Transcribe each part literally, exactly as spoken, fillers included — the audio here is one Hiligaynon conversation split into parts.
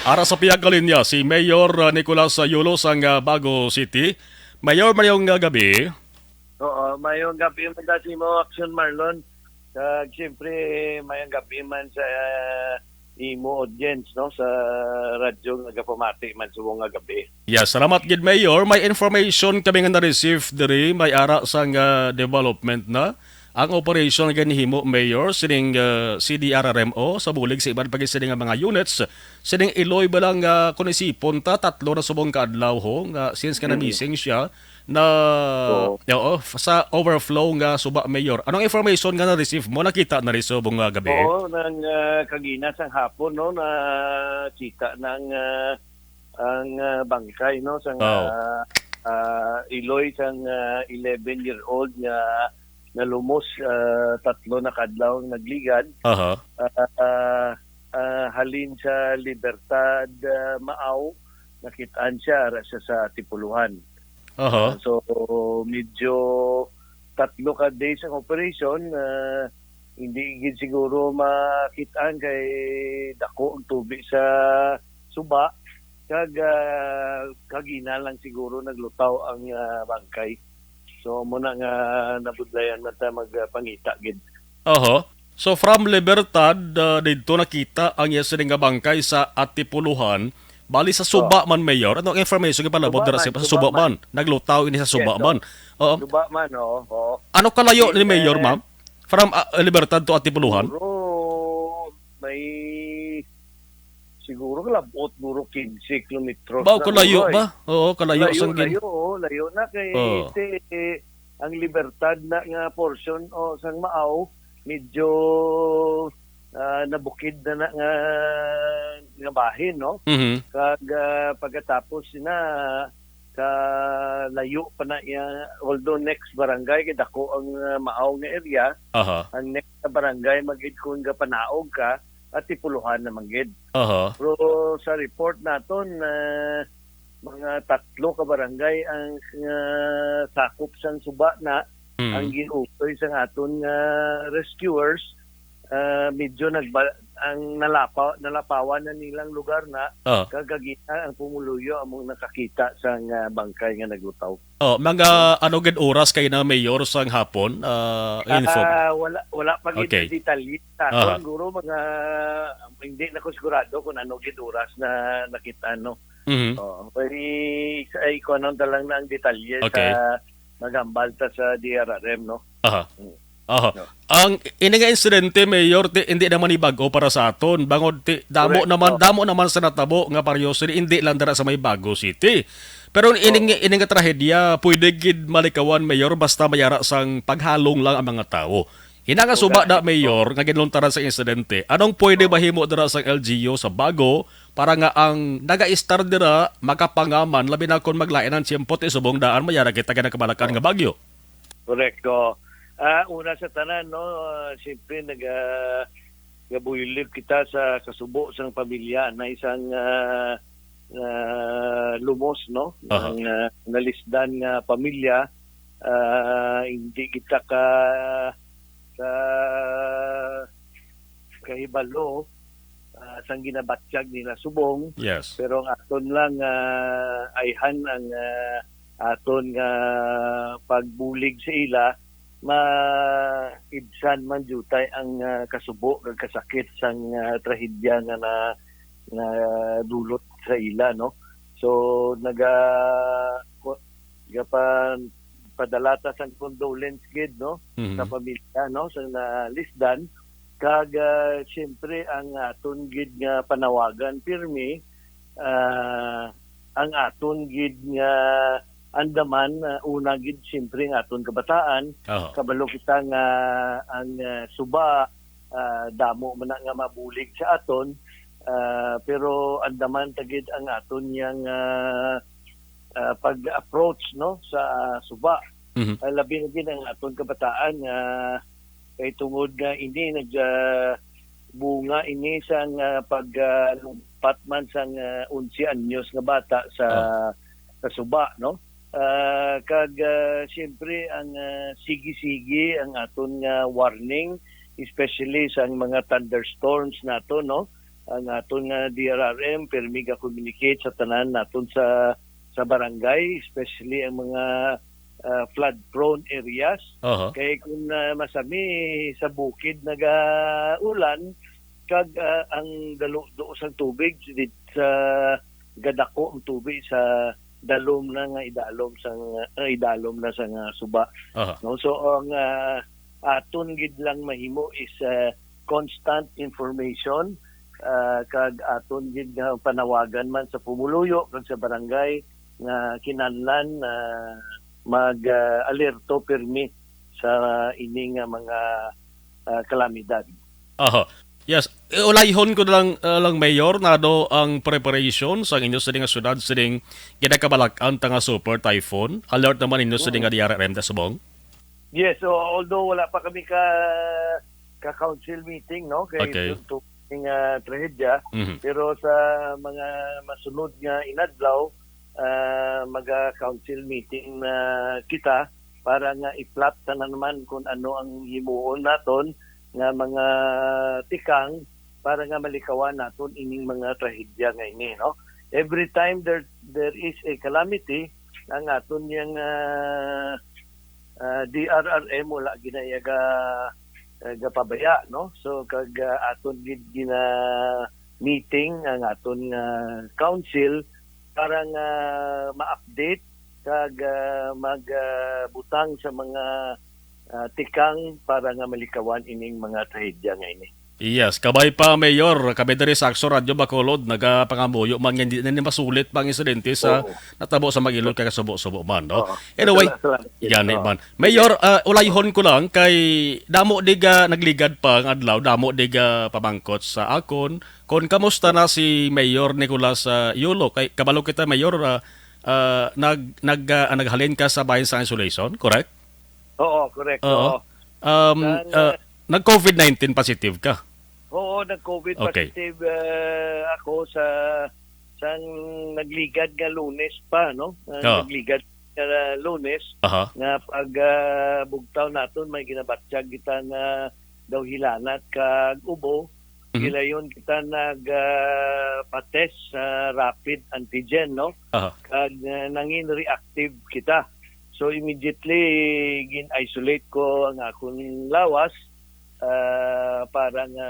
Ara sa pihak nga linya, si Mayor, ah, Nicolas Yulo sang, ah, Bago City. Mayor, mayong, ah, gabi. Oo, mayong gabi man ta sa imo, Action Marlon. Kag siyempre, mayong gabi man sa, ah, imo audience, no, sa radyo nga gapamati man subong nga gabi. Yes, salamat gid, Mayor. May information kami nga na-receive diri, may ara sang, ah, development na ang operation nga ginhimo, Mayor, sining, ah, C D R R M O sa bulig sa iban pa gid sini nga mga units sining Iloy. Balang, ah, kung isipon ta, tatlo na subong ka adlaw ho nga since nga Mm. na-missing siya na, Oo. oo, f-, sa overflow nga suba, Mayor. Anong information nga na-receive mo? Nakita na rin subong nga gabi? Oo, nang, ah, kagina sang hapon, no, nakita nang, ah, ang, ah, bangkay, no, sang, Oo. ah, ah, Iloy, sang, ah, eleven-year-old nga nalumos, ah, tatlo na kadlaw ang nagligad. Aha. Ah, ah, ah, halin sa Libertad, ah, Maaw, nakitaan siya ara siya sa Tipuluhan. Aha. Ah, so, medyo tatlo ka days ang operation, ah, hindi gid siguro makitaan kay dako ang tubig sa suba, kag, ah, kagina lang siguro naglutaw ang, ah, bangkay. So, amo na nga nabudlayan man ta magpangita gid. Oho. So, from Libertad, ah, didto nakita ang iya sini nga bangkay sa Atipuluhan. Bali sa suba Oh. man, Mayor. Ano ang information nga palabot Suba dira man, sa suba suba man. man? Naglutaw ini sa suba Yes, oh. man. Oo. Suba man, oo, oo. Ano kalayo ni Mayor, ah, ma'am? From, ah, Libertad to Atipuluhan? Siguro, may, siguro, labot, siguro, quince kilometros Ba, na, kalayo Roy. ba? Oo, kalayo Layo, sang gin- layo, oh, layo na kay Oh. ti-, ang Libertad na nga portion, oh, sang Maaw, medyo, ah, nabukid na, na nga, nga bahin, no? Mhm. Kag, ah, pagkatapos na, kalayo pa na iya, although next barangay, kay dako ang, ah, Maaw nga area, Aha. ang next na barangay, magid kung gapanaog ka, Atipuluhan naman gid. Aha. Pero sa report naton, ah, mga tatlo ka barangay ang, ah, sakop sang suba na Mm. ang ginutoy sang aton nga rescuers. Ah, medyo nagba-, ang nalapaw-, nalapawan na nilang lugar na, Ah. kag kagina ang pumuluyo among nakakita sang, ah, bangkay nga naglutaw. Oh, mga ano gid oras kay na, Mayor, sang hapon? Ah, info. Ah, wala, wala pa gid Okay. na detalye sa Aha. akon. Guro, mga, hindi na ko sigurado kung ano gid oras na nakita, no? Mhm. Oh, pwede sa, ay, kuhanon ta lang na ang detalye Okay. sa maghambal ta sa D R R M, no? Aha. Mm. Aha. No. Ang ini nga insidente, Mayor, ti-, hindi naman ni bag-o para sa aton. Bangod ti-, damo Correct. naman, Oh. damo naman sa natabo nga paryoso, hindi lang dira sa may Bago City. Pero ining, Oo. ining nga trahedya, pwede gid malikawan, Mayor, basta may ara sang paghalong lang ang mga tawo. Ina nga Oo, suba gani. na, Mayor, nga ginluntaran sa insidente, anong pwede Oo. mahimo dira sa L G U sa Bago para nga ang naga-istar dira makapangaman, labi na kung maglain ang tiyempo, ti subong daan, may ara kita nga nagkabalakan Oo. nga bagyo? Correct, oo. Ah, una sa tanan, no, ah, siyempre, nag-, ah, gabuylog kita sa kasubo sang pamilya na isang, ah, ah, lumos, no? Aha. Ang, ah, nalisdan nga pamilya, ah, hindi kita ka, ka, kahibalo, ah, sang ginabatyag nila subong. Yes. Pero ang aton lang, ah, ayhan ang, ah, aton nga pagbulig sa ila, maibsan man diutay ang, ah, kasubo kag kasakit sang, ah, trahedya nga na, nadulot sa ila, no? So, naga-, ko-, gapa-, padala ta sang condolence gid, no, Mhm. sa pamilya, no, sa nalisdan. Kag, ah, siyempre, ang aton gid nga panawagan pirmi, ah, ang aton gid nga andaman, ah, una gid, siyempre, ang aton kabataan. Aha. Kabalo kita nga ang, ah, suba, ah, damo man na nga mabulig sa aton, ah, pero andaman ta gid ang aton yang, ah, ah, pag-approach, no, sa suba. Mhm. Ah, labi na gid ang aton kabataan nga kay tungod nga ini nag, ah, bunga ini sang, ah, pag, ah, lumpat man sang, ah, onse anyos nga bata sa, Ah. sa suba, no? Ah, kag, ah, siyempre ang, ah, sige-sige ang aton nga warning, especially sang mga thunderstorms nato, no? ang aton nga D R R M, pirmi ga-communicate sa tanan naton sa, sa barangay, especially ang mga, ah, flood-prone areas. Aha. Kay kung, ah, masami sa bukid nagaulan, kag, ah, ang daludo sang tubig, di, sa, gadako ang tubig sa dalom na nga idalom sang, ah, idalom na sa nga suba. Aha. No? So, ang, ah, aton gid lang mahimo is, ah, constant information, ah, kag aton gid nga panawagan man sa pumuluyo kag sa barangay nga kinahanglan, ah, mag, ah, alerto pirmi sa ini nga mga, ah, kalamidad. Aha. Yes. Eh, ulayhon ko na lang, ah, lang, Mayor, nano ang preparation sa inyo sining nga syudad, sining ginakabalak-an ta nga super typhoon? Alert naman inyo sining nga Mm. D R R M ta subong? Yes, so, although wala pa kami ka, ka council meeting, no, kay Okay. tungtong ning, ah, trahedya, Mhm. pero sa mga masunod nga inadlaw, ah, maga council meeting na kita para nga i-plot ta na naman kung ano ang himuon naton nga mga tikang para nga malikawan naton ining mga trahedya nga ini, no? Every time there, there is a calamity, ang aton yang, ah, ah, D R R M wala ginayaga, ah, gapabaya, no? So, kag, ah, aton gid gina-meeting ang aton, ah, council para nga ma-update kag, ah, mag, ah, butang sa mga, ah, tikang para nga malikawan ining mga trahedya nga ini. Yes, kabay pa, Mayor. Kami diri sa Akso Radyo Bacolod, nagapangamuyo man nga hindi na ni masulit pa ang insidente sa Oo. natabo sa Mag-Ilog kag Subo-Subo man, no? Oo. Anyway, Salamat, salamat. Gani Oo. man. Mayor, ah, ulayhon ko lang kay damo di ga nagligad pa nga adlaw, damo di ga pamangkot sa akon. Kon kamusta na si Mayor Nicolas, ah, Yulo? Kay kabalo kita, Mayor, ah, ah, nag-, nag-, ah, naghalin ka sa bahin sa isolation, correct? Oo, correct. Oo. Oo. Um, Sa, ah, nag-COVID nineteen positive ka? Oo, nag-COVID Okay. positive, ah, ako sa, sang nagligad nga Lunes pa, no? Ah, Oo. nagligad nga Lunes Aha. nga pag, ah, bugtaw naton may ginabatyag kita nga daw hilanat kag ubo. Mhm. Gilayon kita nag, ah, pa-test sa rapid antigen, no? Aha. Kag, ah, nangin reactive kita. So, immediately, gin-isolate ko ang akon lawas, ah, para nga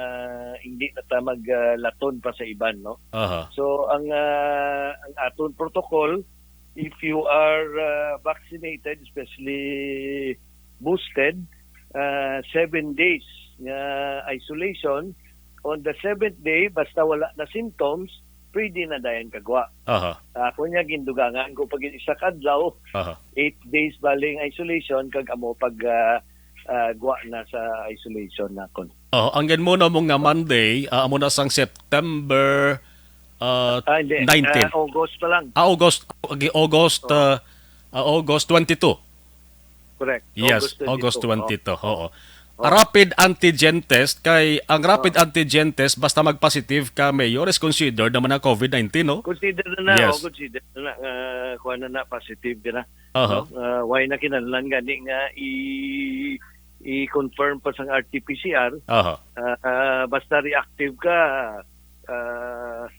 hindi na ta mag, ah, laton pa sa iban, no? Aha. So, ang, ah, ang aton protocol, if you are, ah, vaccinated, especially boosted, ah, seven days nga isolation. On the seventh day, basta wala na symptoms, pwede na dayon kagwa. Aha. Ako niya, gindugangan ko pag isa ka adlaw, Aha. eight days baling isolation, kag amo pag, ah, ah, gwa na sa isolation nakon. Oh, ang ginmuna mo nga Monday, ah, amo na sang September, ah, Ah, hindi. nineteen. Ah, August pa lang. Ah, August, agi-, August, Oh. ah, ah, August twenty-two. Correct. Yes, August August twenty-two. twenty-two, oo. Oh. Rapid antigen test, kay ang rapid Oh. antigen test, basta mag-positive ka, Mayor, is considered naman ang COVID nineteen, no? Consider na na, Yes. oh, consider na na, nga kuha na na, positive ka na. Aha. No? Ah, why na kinahanglan gani nga i-, i-confirm pa sang R T P C R? Aha. Ah, ah, basta reactive ka, ah,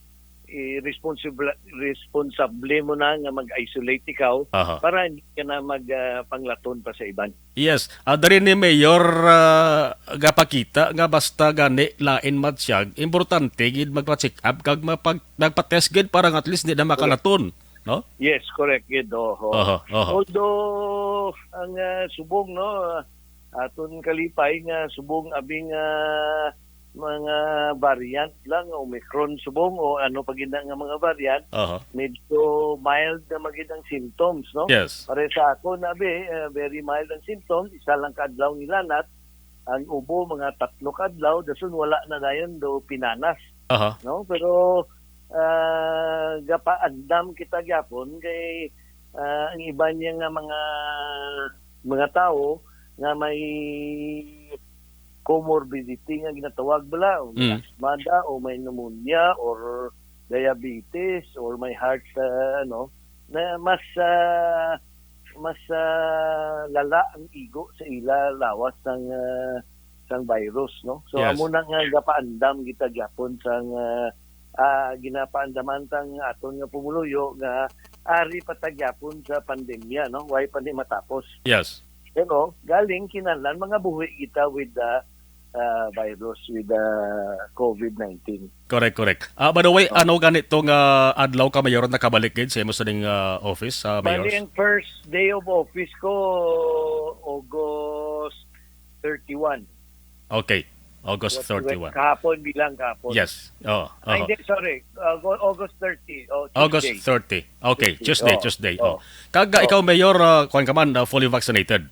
i-, responsible, responsable mo na nga mag-isolate ikaw Aha. para hindi ka na mag, ah, panglaton pa sa iban. Yes. Ah, diri ni Mayor, ah, gapakita nga basta gani lain matsyag, importante gid magpa-check up kag mapag-, magpa-test gid para nga at least di na makalaton, no? Yes, correct gid. Oho. Oho, oho. Although, ang, ah, subong, no, ah, aton kalipay nga subong abing, ah, mga variant lang, Omicron subong o ano pa gid na nga mga variant, Oho. medyo mild na magid ang symptoms, no? Yes. Pare sa ako, nabi, eh, very mild ang symptoms, isa lang ka adlaw nilanat, ang ubo, mga tatlo ka adlaw, dason wala na dayon do pinanas, Aha. no? Pero, ah, gapaandam kita gyapon kay, ah, ang iban niya nga mga, mga tawo nga may comorbidity nga ginatawag bala, o may Mm. asthma da, o may pneumonia, or diabetes, or may heart, ah, ano, na mas, ah, mas, ah, lala ang igo sa ila lawas sang, ah, sang virus, no? So, Yes. amo na nga gapaandam kita gyapon sang, ah, ah, ginapaandaman sang aton nga pumuluyo nga ari pa ta gyapon sa pandemya, no? Way pa ni matapos. Yes. Pero galing kinahanglan mangabuhi kita with the, ah, virus, with the covid nineteen. Correct, correct. Ah, by the way, Oh. ano gani to nga adlaw ka, Mayor, nakabalik gid sa imo sining, ah, office, sa Mayor? Bali, ang first day of office ko, August thirty-one. Okay. August What, what, thirty-one. Kahapon bilang kahapon. Yes. Oh, Ay, oh. hindi, sorry. Aug-, August thirty. Oh, August Tuesday. thirty. Okay, Tuesday. Tuesday, Oh, Tuesday. oh. Oh. Kag, ah, Oh. ikaw, Mayor, ah, kuwan ka man, ah, fully vaccinated?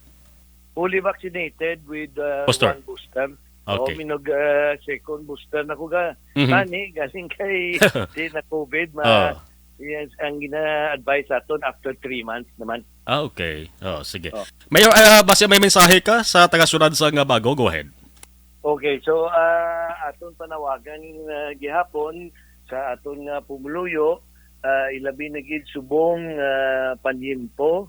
Fully vaccinated with, uh, Booster. one booster. Okay. Oo, minug, uh, second booster na ko ga. Mhm. Tani, galing kay di na covid, ma-, Oh. yes, ang gina-advise aton after three months naman. Ah, okay. Oh, sige. Oh. Mayor, uh, basi may mensahe ka sa taga-syudad sang Bago? Go ahead. Okay, so, uh, aton panawagan, uh, gihapon sa aton nga pumuluyo, uh, ilabi na gid subong, uh, panyempo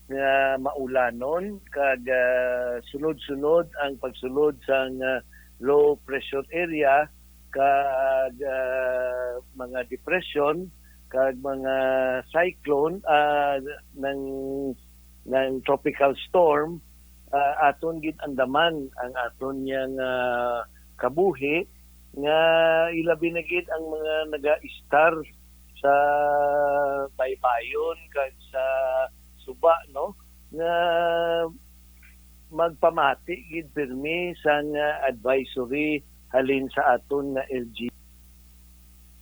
nga maulanon kag, ah, sunod-sunod ang pagsulod sang, ah, low pressure area kag, ah, mga depression kag mga cyclone, ah, ng, ng tropical storm, ah, aton gid andaman ang aton yang, ah, kabuhi nga ilabi na gid ang mga naga-istar sa baybayon kag sa suba, no, nga magpamati gid pirmi sang, ah, advisory halin sa aton nga L G U.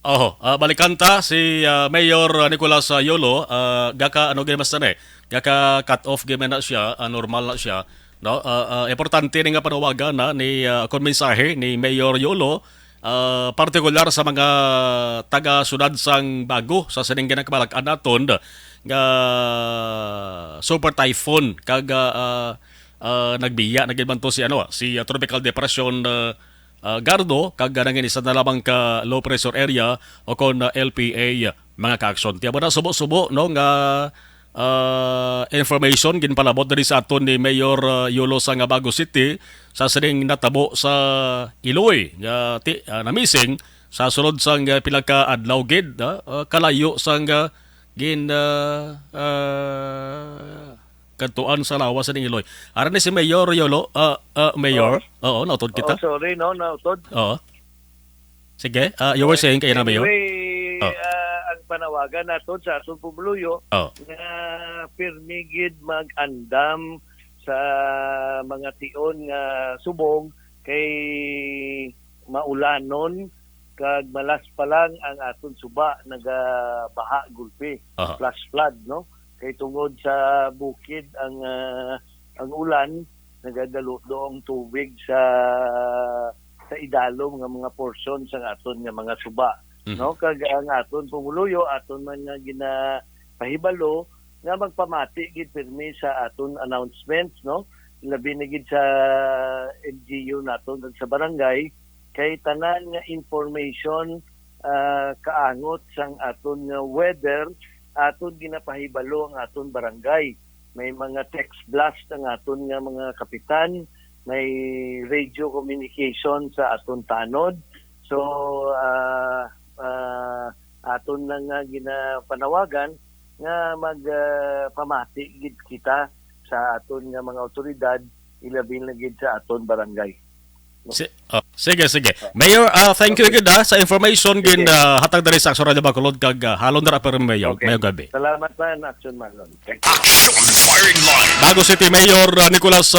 Oho, ah, balikan ta si, ah, Mayor, ah, Nicolas, ah, Yolo, ah, gaka, ano gid mas na eh, gaka cut off gid man na siya, ah, normal na siya, no? Ah, ah, importante ni nga panawagan na ni, ah, kon mensahe ni Mayor Yolo, ah, partikular sa mga taga-syudad sang Bago sa sining ginakabalak-an naton nga super typhoon kag, ah, ah, ah, nagbiya na gid man to si, ano, si, ah, Tropical Depression, ah, ah, Gardo, kag nangin isa na lamang ka low pressure area o kon, ah, L P A, mga kaaksyon. Tiyan mo na, subo-subo, no, nga, ah, information ginpalabot diri sa aton ni Mayor, ah, Yolo sang Bago City sa sining natabo sa Iloy nga ti-, ah, namising sa sulod sang, ah, pila ka adlaw gid, ah, ah, kalayo sang, ah, gin, ah, ah, kadtuan sa lawas sa Iloy. Ara ni si Mayor Yolo, ah, ah, Mayor. Oo, nautod kita. Oh, sorry, no, nautod. Oo. Sige, ah, you were saying kay na, Mayor? Anyway, Oh. ah, ang panawagan naton sa atong pumuluyo Oh. nga pirmi gid mag-andam sa mga tion nga subong kay maulanon kag malas pa lang ang aton suba nagabaha gulpi, Aha. flash flood, no? Kay tungod sa bukid ang, ah, ang ulan, nagadalo do ang tubig sa, sa idalom nga mga portion sa aton nga mga suba, Mhm. no? Kag ang aton pumuluyo, aton man nga ginapahibalo nga magpamati gid pirmi sa aton announcements, no? Labi na gid sa L G U naton kag sa barangay, kay tanan nga information, ah, kaangot sang aton nga weather, aton ginapahibalo ang aton barangay. May mga text blast ang aton nga mga kapitan, may radio communication sa aton tanod. So, ah, ah, aton na nga ginapanawagan nga mag, ah, pamati gid kita sa aton nga mga awtoridad, ilabi na gid sa aton barangay. Si-, oh, sige, sige. Mayor, ah, thank you Okay. gid, ah, sa information Sige. gin, ah, hatag diri sa Aksyon Radio Bacolod kag, ah, halon dira, pero Mayor, Okay. Mayor Gabi. Salamat man, Action Marlon. Thank you. Action Firing Line. Bago City Mayor, ah, Nicolas, ah,